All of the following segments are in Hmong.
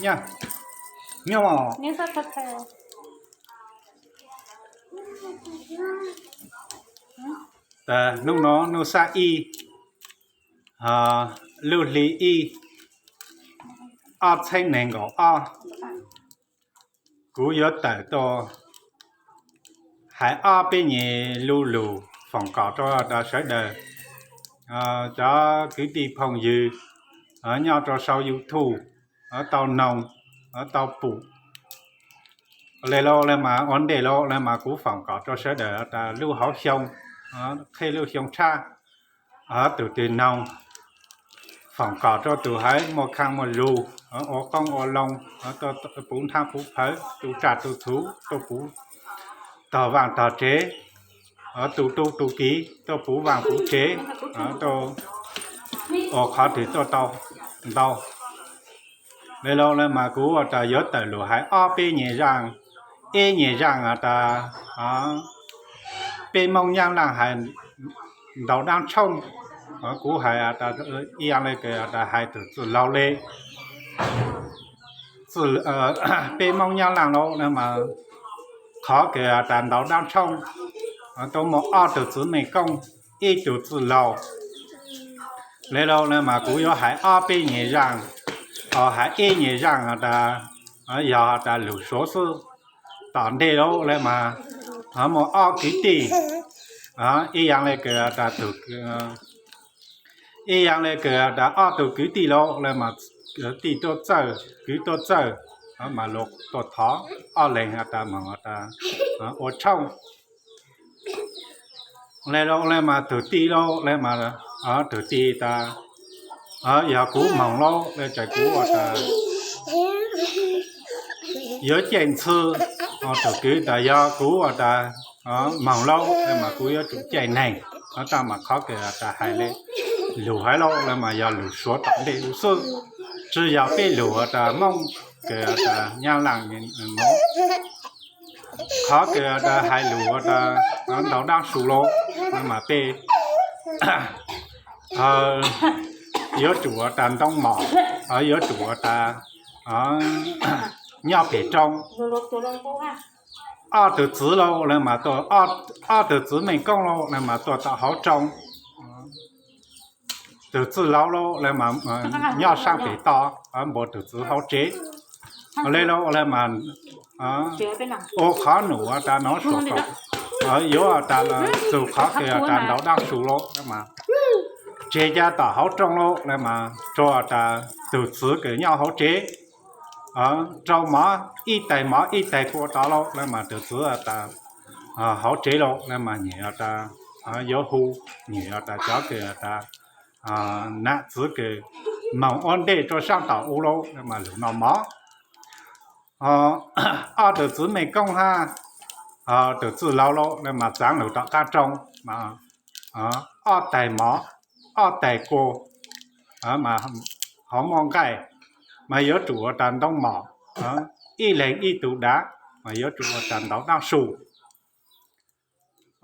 Nyob, nyob os. Hnub no hnub xab ib, lub hli ib, ob txhiab nees nkaum ob, kuv yuav tawm tuaj hais ob peb nyuag lus foom kom rau sawv daws, cov kwv tij phooj ywg nyob rau saum YouTube tau noog, tau pum. Le lauj, le mas ua ntej lauj, le mas kuv foom kom rau sawv daws tas lub hauv xyoo, qhib lub xyoo tshab, tus twg noog, foom kom rau tus haiv muaj khaj muaj lug, ua qoob ua loo, puv nthab puv phawv, tu tsaj tu txhuv tuaj puv, tog vaaj tog tsev, tu tub tu kiv tuaj puv vaaj puv tsev, ua qhov twg tuaj tau ntau. Le lauj, le mas kuv ua tas yuav tawm lug hais ob peb nyuag zaaj, ib nyuag zaaj tas peb Moob Nyab Laaj hais ntaus dab tshooj, kuv hais ib yaam le kws tas hais tus txwj laug le. Peb Moob Nyab Laaj lauj, le mas qhov kws tas ntaus dab tshooj tuaj muaj ob tug txwv meej koob, ib tug txwj laug. Le lauj, le mas kuv yuav hais ob peb nyuag zaaj, hais ib nyuag zaaj tas yog tas lug suav xwb. Tom ntej lauj, le mas muaj ob kwv tij, ib yaam le kws tas tug, ib yaam le kws tas ob tug kwv tij lauj, le mas tij tuaj txawj, kwv tuaj txawj, mas luag tuaj thov ob leeg tas moog tas ua tshooj. Le lauj, le mas tug tij lauj, le mas tug tij tas yog kuv moog lauj, le txawm kuv ua tas yuav caij ntxhw. Tug kwv tas yog kuv ua tas moog lauj, le mas kuv yuav tsum caij neeg. Tab mas qhov kws tas hais le lug haiv lauj, le mas yog lug suav tom ntej u xwb, tsi yog peb lug tas Moob kws tas Nyab Laaj no. Qhov kws tas hais lug ua tas ntaus dab su lauj, le mas peb yuav tsum ua tas ntoo mom, yuav tsum ua tas nyob pem roob. Ob tug txwv lauj, le mas tuaj, ob tug txwv meej koob lauj, le mas tuaj tom hauv roob. Tug txwj laug lauj, le mas nyob saab pem toj, npuab tug txwv hauv tsev. Le lauj, le mas ua qhov num tas nov suav tau, yuav tas txug qhov kws tas ntaus dab su lauj, le mas tseg ca tom hauv roob lauj, le mas tsuas tas tug txwv kws nyob hauv tsev rau mov, ib tais mov ib tais kua tod lauj, le mas tug txwv tas hauv tsev lauj, le mas nyem tas yuav hu, nyem tas cov kws tas nam txwv kws moog ua ntej rua saab tom u lauj, le mas lug noj mov. Ob tug txwv meej koob hab tug txwj laug lauj, le mas txaav lug tom qaab roob, ob tais mov, ob tais kua, mas hauv muaj nqaij, mas yuav tsum ua tas ntoo mom, ib leeg ib tug dav, mas yuav tsum ua tas ntaus dab su.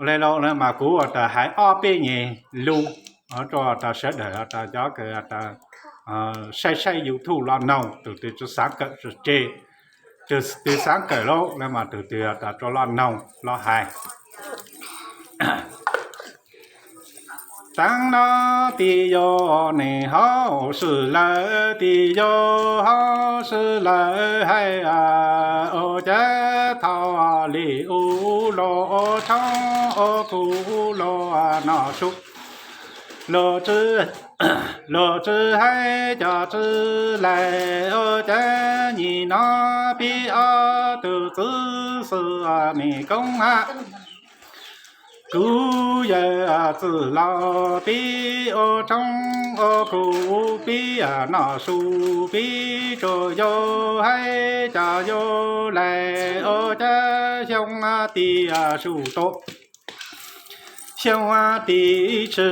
Le lauj, le mas kuv ua tas hais ob peb nyuag lug rua tas sawv daws tas cov kws saib saib YouTube los noog, tug twg tsi xaav kawm tsi tseg, tug twg xaav kawm lauj, le mas tug twg tas rua los noog los hais. Taag no tis yog neeg hauv swm lawm, tis yog hauv swm lawm hais, ua cas thaum li ub luag ua tshoob ua kuv luag noj su, luag tsi hais cov tsi laig, ua cas nyim no pib ob tug txwv xwb meej koob hab. Kuv yawg txwj laug pib ua tshoob ua kuv, pib noj su, pib tsuas yog hais cov yog laig, ua cas xyoo tim su tua, xyoo tim tsi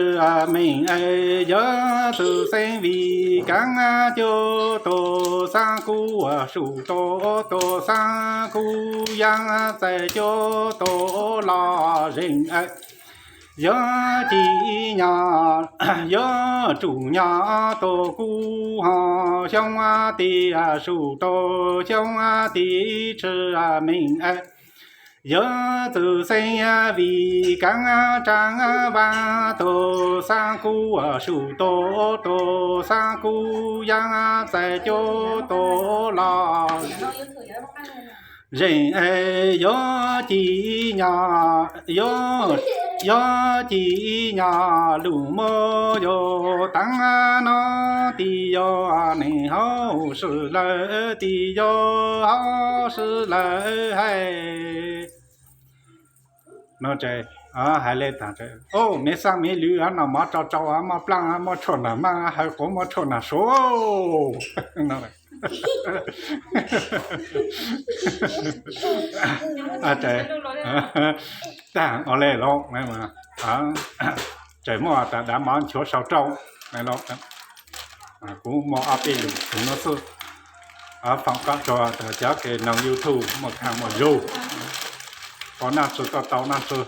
meej es yog tug xeeb vim kaam cuab tua xaab kub su tua, tua xaab kub yaaj txais cuab tua los zeeg es Yuav ci nyom, yuav tsum nyom tus kub ho, xyoob tias sum tus xyoob tis tshwm meej. Yuav txwm xeeb vim kaav tsaa vaaj, tus xaab kub sum tus, tus xaab kub yaaj txais cub tus los. Zeem yuav ci nyom, yuav ci nyom lug muab yug taag no, tis yug neeg hauv swm lawm, tis yug hauv swm lawm hais. No hais le taag, o, me xaab me lwm no mov rau rau, muaj plaaj muaj tshuaj nag maaj, hawv quav muaj tshuaj nag suav. Taag o le los, tseem muaj tas dav mov nchuav sau rau. Kuv muaj ob peb lus no xwb, faam koj rua tas cov kws noog YouTube muaj khaaj muaj zug, pom naj tsu tau tau naj tsu.